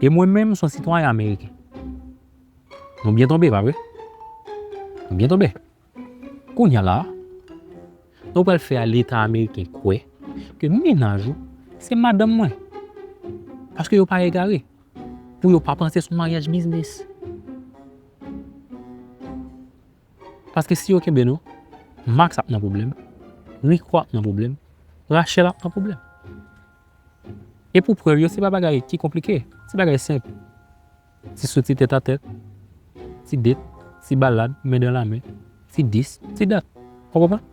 E mwen menm, m se yon sitwayen ameriken. Nou byen tonbe, pa vre? Nou byen tonbe. Kounye a la, nou pral fè Leta ameriken kwè ke mennaj ou se madanm mwen. Paske yo pa egare. Pou yo pa panse se yon maryaj biznis. Paske si yo kenbe nou, Max ap nan pwoblèm, Rico ap nan pwoblèm, Rachel ap nan pwoblèm. E pou prèv yo, se pa bagay ki konplike, se bagay senp. Ti soti tèt a tèt, ti det, ti balad, men dan la men, ti dis, ti dat. Ou konprann?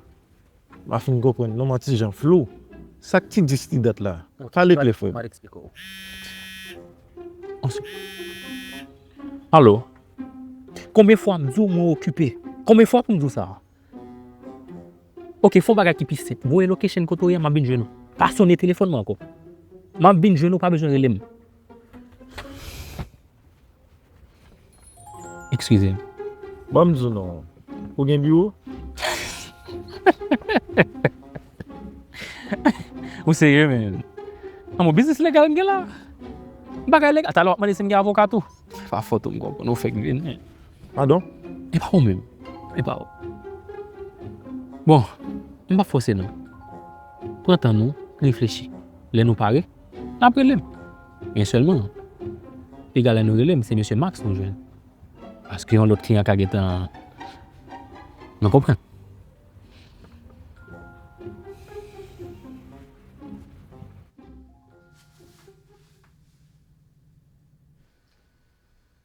M pa fin konprann non, m yon ti jan flou. Sa k ti dis ti dat la? Pale klè, frè m. Mwen eksplike w. Alo? Konbyen fwa m di w mwen okipe? Konbyen fwa pou m di w sa? Ok, fè yon bagay ki pi senp. Voye location kote w ye a, m ap vin jwenn ou. Pa sonnen telefòn mwen ankò. M ap vin jwenn ou, pa bezwen rele m. Eskize m. Ban m di w non. Ou gen biwo? Ou serye, men? An, bon, biznis legal m gen la. Bagay legal. Talè w ap mande si m gen avoka tou. Pa fòt ou, m konprann. Ou fèk vin. Padon? E pa ou menm. E pa ou. Bon, m p ap fòse non. Pran tan nou, reflechi. Lè nou pare, n ap rele m. Men sèlman, piga lè nou rele m, se mesye Max nou jwenn. Paske yon lòt kliyan ka gentan, nou konprann.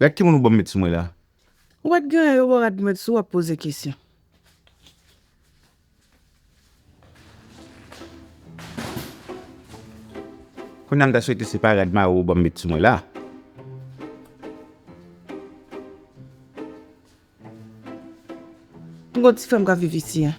Gad ki moun ou ban m met sou mwen la. Ou pa t gen anyen yo ban rad mèt sou w ap poze kesyon. Kounye a m ta swete se pa rad mare ou ban m met sou mwen la. M gon ti frè m k ap viv isi a.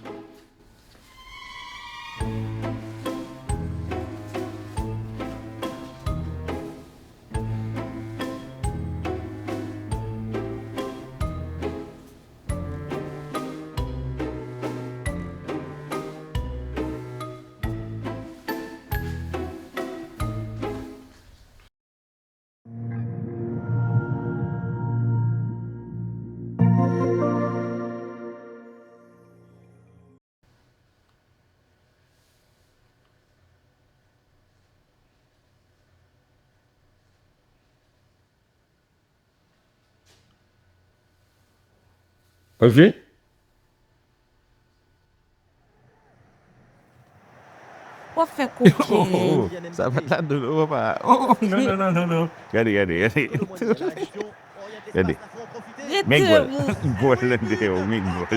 Olivier? W ap fè koken. Oh, sa pa t ladan non, papa. Oh, non, non, non, non, non. Gade, gade, gade. Gade. Men gòl. Gòl lan deyò, men gòl.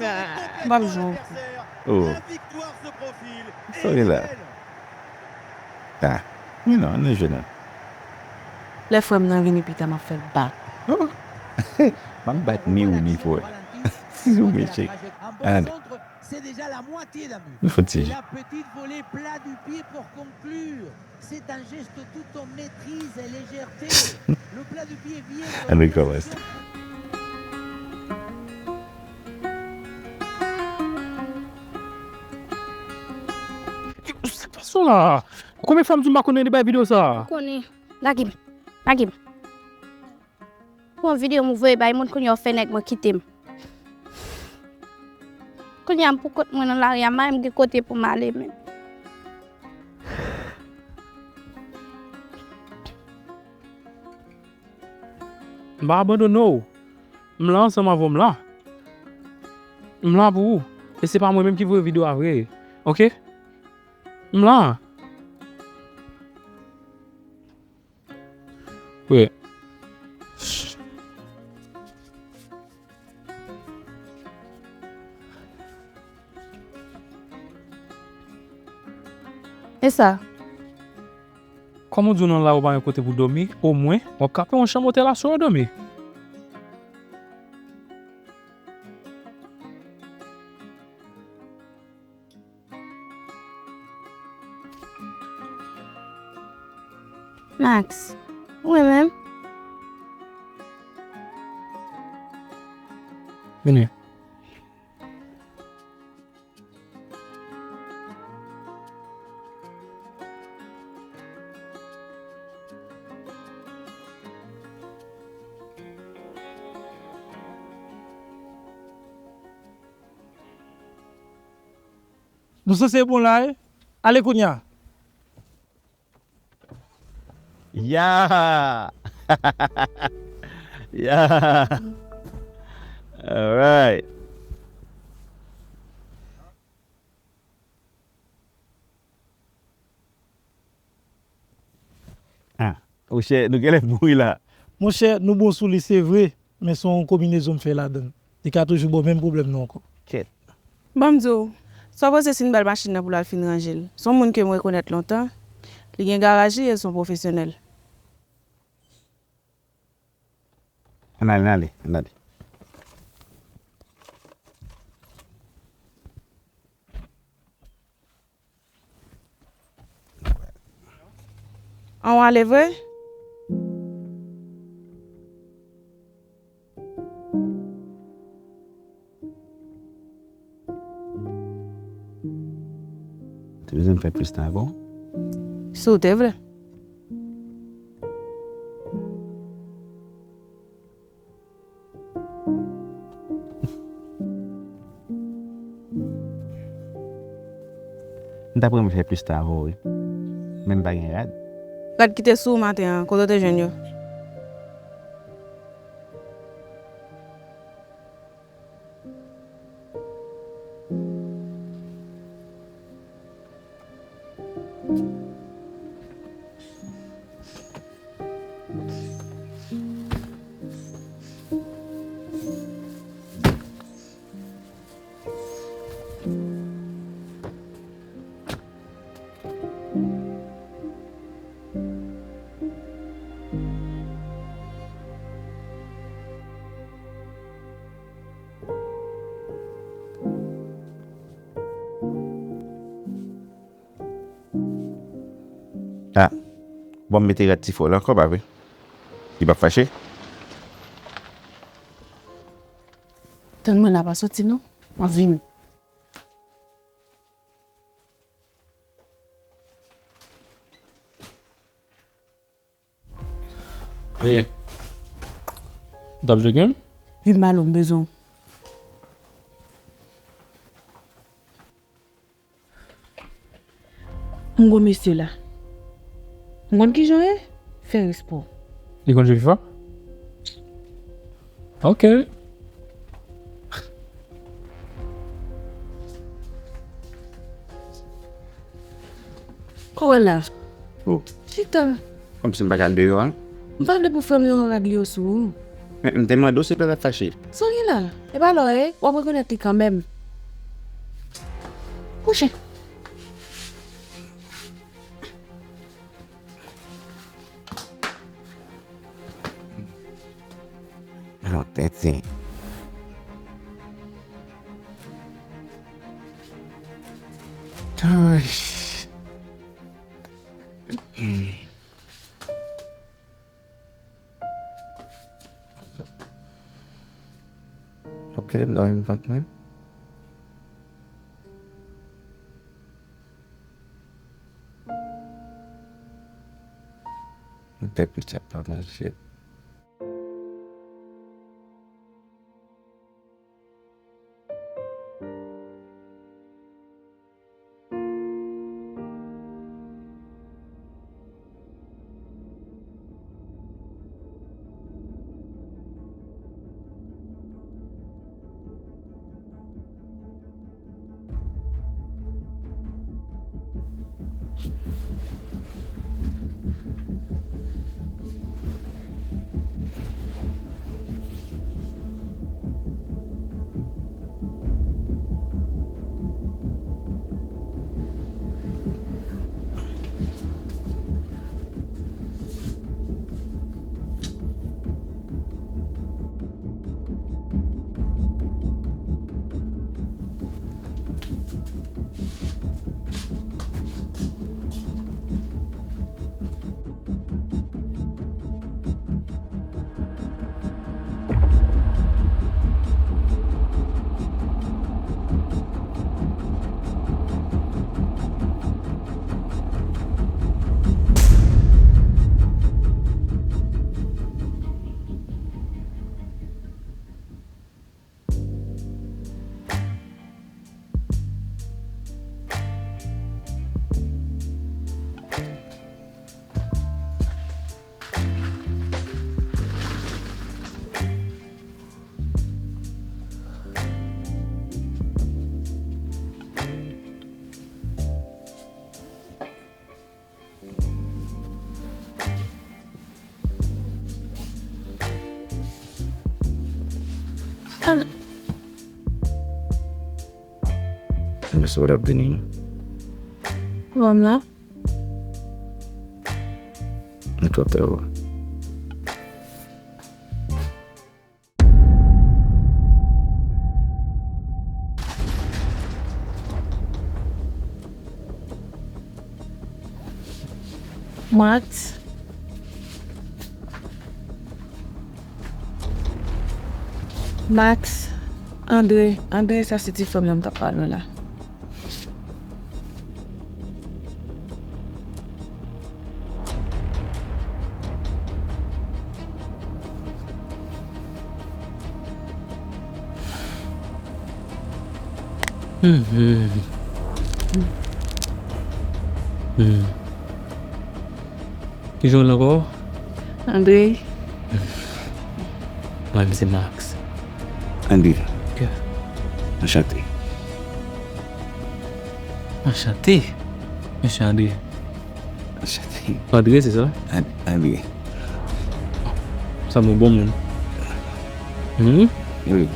Ah, m p ap jwe. Oh. Sa w gen la? Ah, men non, ann jwe non. Lè frè m nan vini pita, m ap fè l bat. Oh. M ap bat ni ou ni frè w. Si ou meche. Ann. Nou fè ti jwe. C'est un geste tout en maîtrise et légèreté. Le plat de pied vient. Ann rekòmanse. Sa k pase w la? Konbyen fwa m di w m pa konn de bay videyo sa? Konnen. Lage m. Lage m. Pran videyo m voye bay moun, kounye a w fè nèg mwen kite m. Kounye a m pou kont mwen nan lari a, m pa menm gen kote pou m ale menm. M pa abandone w. M la ansanm avè w, m la. M la pou ou. E se pa mwen menm ki voye videyo a vre. Oke? M la. Wi. E sa? Kòm ou di w nan la ou pa gen kote pou dòmi, omwen w ap ka peye yon chanm otèl aswè w dòmi. Max, ou menm? Vini. Nou sanse bon la, wi. Ale kounye a. Ya! Ya! Alright. Ah, monchè, nou genlè mouri la. Monchè, nou bon sou li, se vre, men se yon konbinezon m fè ladan l. Li ka toujou ba w menm pwoblèm nan ankò. Kèt. Ban m di w, Sa w panse si n ba l machin nan pou l al fin ranje l? Se yon moun ke m rekonèt lontan. Li gen garaj li e l se yon pwofesyonèl. Ann ale, ann ale, ann ale. An w ale vre? Te bezwen m fè plis tan avè w? Si w te vle. M t ap renmen fè plis tan avè w, wi. Men m pa gen rad. Rad ki te sou ou maten an, kote w te jwenn yo? Ah, bon, m mete rad ti frè w la ankò, pa vre? Li p ap fache? Tann mwen la, pa soti non. M ap vini. Wi. W t ap joure m? Wi, Malo, m bezwen w. M gwo mesye la. M konn kijan w ye? Fè respè w. Li konn jwe fifa? Ok. Kòman la? Oh. Chita. Kòmsi m pa ka deyò a? M pa vle pou frè m yo rad li yo sou ou. Men m te mande w si w pa t ap fache. Sa w gen la? E pa lò, e? W ap rekonèt li kanmenm. Kouche. Alò, tèt se. Ay. Ok, m dòmi m pa t menm. Mwen pè piti ap pa manje. Mwen sou w ap vini. Kòm la? Mwen twò fè w. Max. Max. André. André, sa se ti fanm nan m t ap pale w la. Hmm, hmm. Hmm. Ki jan w rele ankò? André. Mwen, se Max. André. Ok. Anchante. Anchante. Mesye André. Anchante. André, se sa? An-, André. Sa bon, bon moun. Hmm? Wi.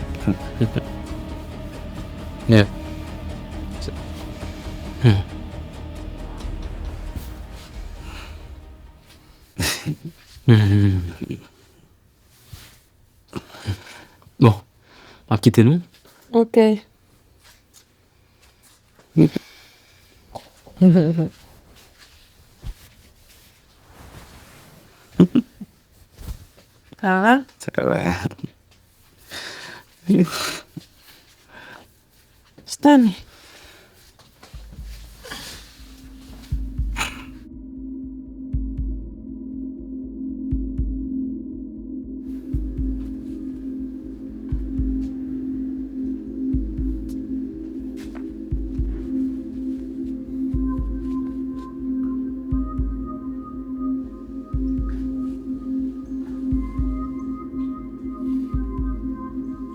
Yeah. Hmm. Bon, m ap kite nou. Ok. Sa va? Sa va. Stanley.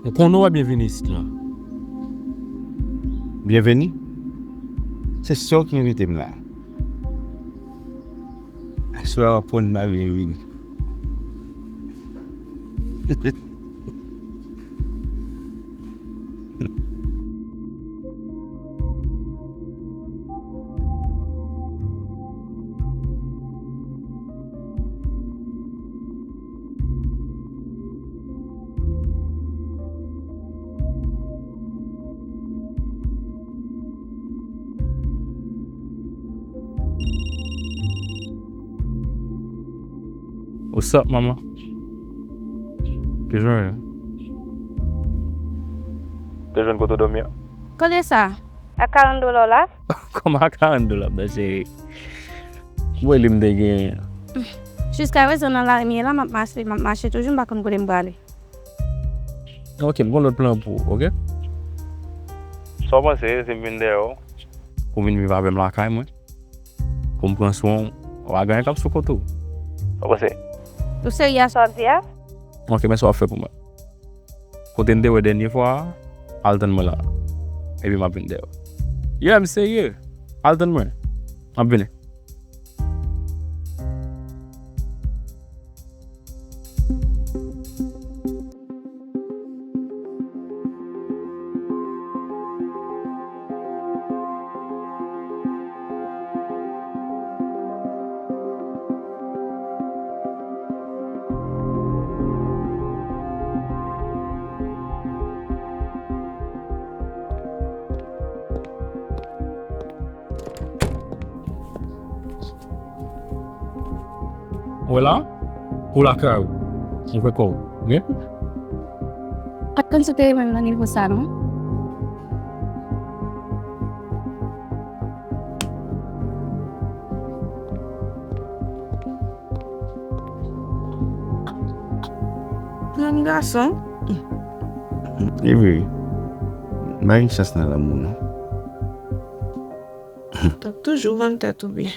Ou konnen w pa byenveni isit la. Byenveni? Se sè w ki envite m la. Aswè a w ap konn m pa byenveni. What's up, mama? Ki jan w ye? Te jwenn kote w dòmi a? Kote sa? A karant dola w la? Kòman a karant dola, bèl cheri? Ou wè li m te genyen. Jiskaprezan nan lari m ye la, m ap mache, m ap mache toujou, m pa konn kote m prale. Ok, m gon lòt plan pou ou, ok? Sa w panse si m vin dèyè w? Pou w vin viv avè m lakay mwen? Pou m pran swen w, w a gen kap sou kont ou. Sa w panse? Ou serye a sa w ap di a? Ok, men sa w ap fè pou mwen. Kote n te wè dènye fwa a, al tann mwen la. Epi m ap vin dèyè w. Yeah, m serye. Al tann mwen. M ap vini. Ou wè la? Ou lakay ou. Ou fè kò w. Ok? Pa t konn si w te renmen m nan nivo sa, non. Jèn gason. E vre wi. M pa gen chans nan lanmou, non. T ap toujou vann tèt ou byen.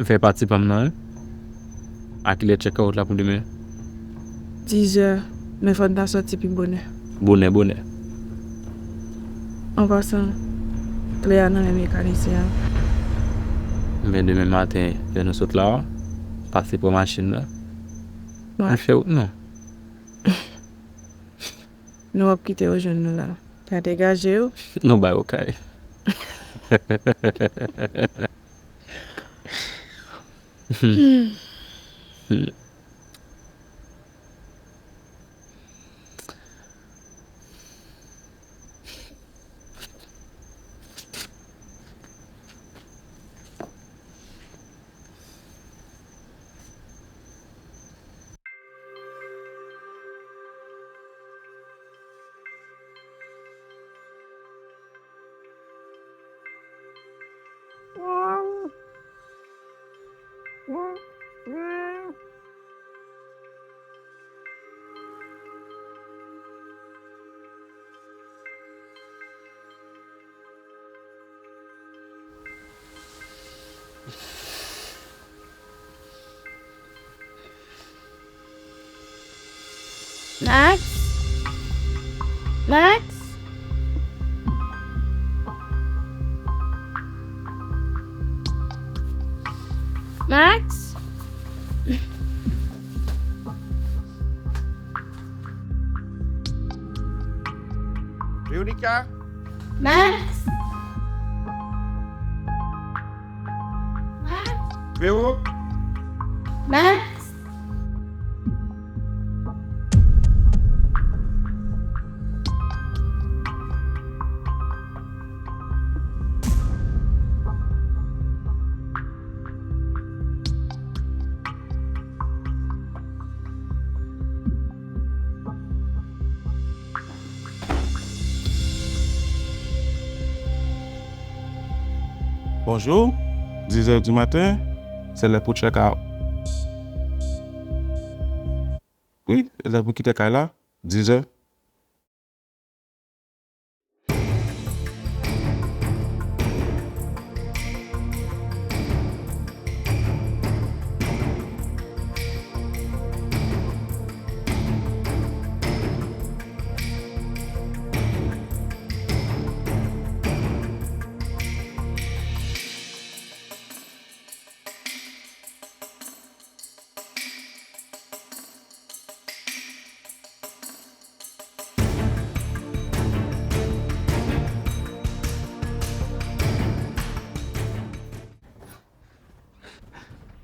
Fè pati pa m nan, wi. A kilè check out la pou demen? Dizè, men fò n ta sòti pi bonè. Bonè, bonè. An pasan, kle a nan men mekanisyen an. Men demen maten, lè nou sot la, pase pran machin nan. Wi. Al fè wout nou. Nou ap kite yo jwenn nou la. Pa degaje yo. Nou ba yo kay. Max? Max? Max? Veronica? Max? Max? Vero? Max? Bonjou, dizè di maten, se lè pou check out. Wi, se lè pou kite kay la, dizè.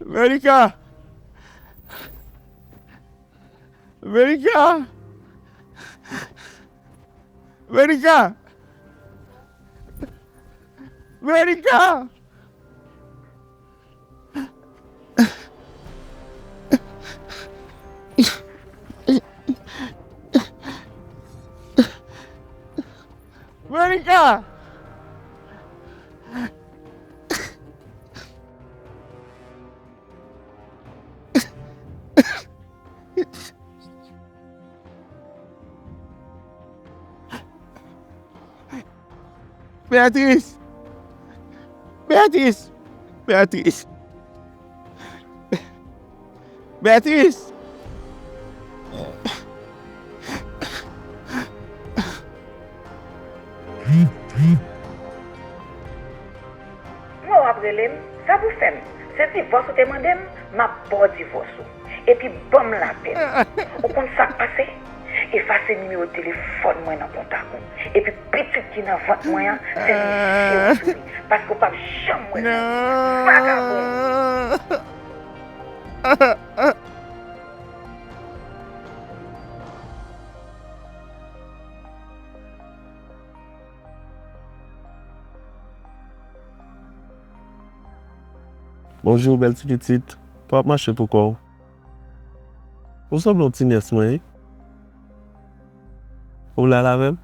Veronica! Veronica! Veronica! Veronica! Veronica! Beatrice! Beatrice! Beatrice! Beatrice! Mwen w ap rele m? Sa pou fè m? Se divòs ou te mande m? M ap ba w divòs ou. Epi ban m lapè m. Ou konn sa k pase? Efase nimewo telefòn mwen nan kontak ou. Epi pitit ki nan vant mwen an, se li je w sou li. Paske w p ap janm wè l nan vi. Vagabon! Bonjou, bèl ti pitit. Pa w ap mache pou kò w. Ou sanble yon ti nyès mwen, wi. Ou la l avè m?